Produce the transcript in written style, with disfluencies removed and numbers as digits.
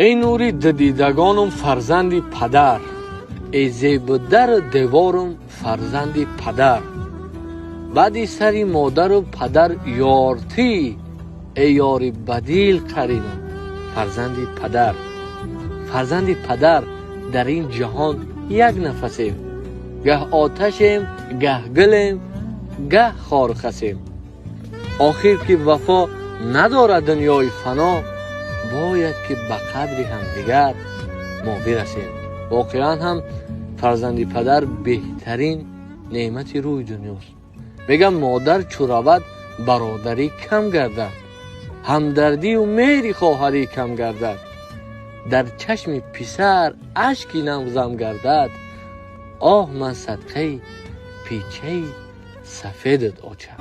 Эй нури дидагонум, фарзанди падар, эй зебудару деворум, фарзанди падар, баъди сари модару падар ёртӣ, эй ёри бадил қаринам, фарзанди падар. Фарзанди падар, дар ин ҷаҳон як нафасем, гаҳ оташем, гаҳ гулем, гаҳ хорхасем. Охир ки вафо надорад дунёи фано, бояд ки ба қадри ҳамдигар мо бирасем. Воқеан ҳам фарзанди падар беҳтарин неъмати рӯи дунёст. Мегам, модар чу равад, бародарӣ кам гардад, ҳамдардию меҳри хоҳарӣ кам гардад, дар чашми писар ашки нам зам гардад. Оҳ, ман садқаи печаи сафедат, оча.